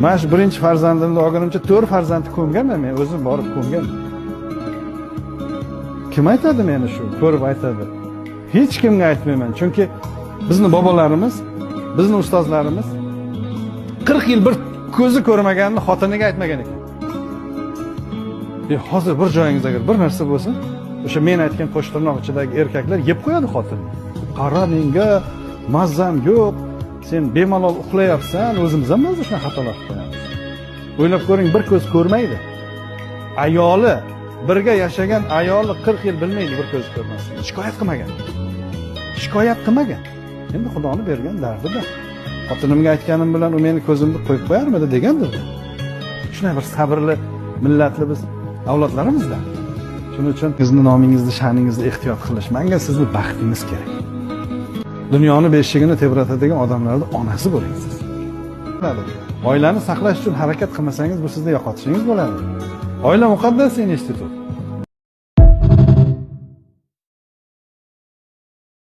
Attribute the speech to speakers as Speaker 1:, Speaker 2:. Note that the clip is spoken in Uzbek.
Speaker 1: Mana shu birinchi farzandimni olgunimcha 4 farzandni ko'mganman men, o'zim borib ko'mganman. Kim aytadi meni shu? Ko'rib aytadi. Hech kimga aytmayman, chunki bizni bobolarimiz, bizni ustozlarimiz 40 yil bir ko'zi ko'rmaganini xotiniga aytmagan ekan. Hozir bir joyingizda agar bir narsa bo'lsa, o'sha men aytgan qo'shtirnoq ichidagi erkaklar yeb qo'yadi xotinni. Qara menga mazzam yo'q, sen bemalol uxlayapsan, o'zimiz ham ba'zi shunaqa xatolar qilib qo'yamiz. O'ylab ko'ring, bir ko'z ko'rmaydi. Ayoli, birga yashagan ayoli 40 yil bilmaydi bir ko'z ko'rmasligini. Shikoyat qilmagan. Shikoyat qilmagan. Endi Xudoni bergan dardida. Xotinimga aytganim bilan u meni ko'zimni qo'yib qo'yarmidi degandir. Shunday bir sabrli millatli biz avlodlarimizda. Shuning uchun sizni nomingizni, sha'ningizni ehtiyot qilish, menga sizni baxtingiz kerak. Dunyoni beshigini tebratadigan odamlarning onasi bo'ling siz. Oilani saqlash uchun harakat qilmasangiz, bu sizni yo'qotishingiz bo'ladi. Oila muqaddas institut.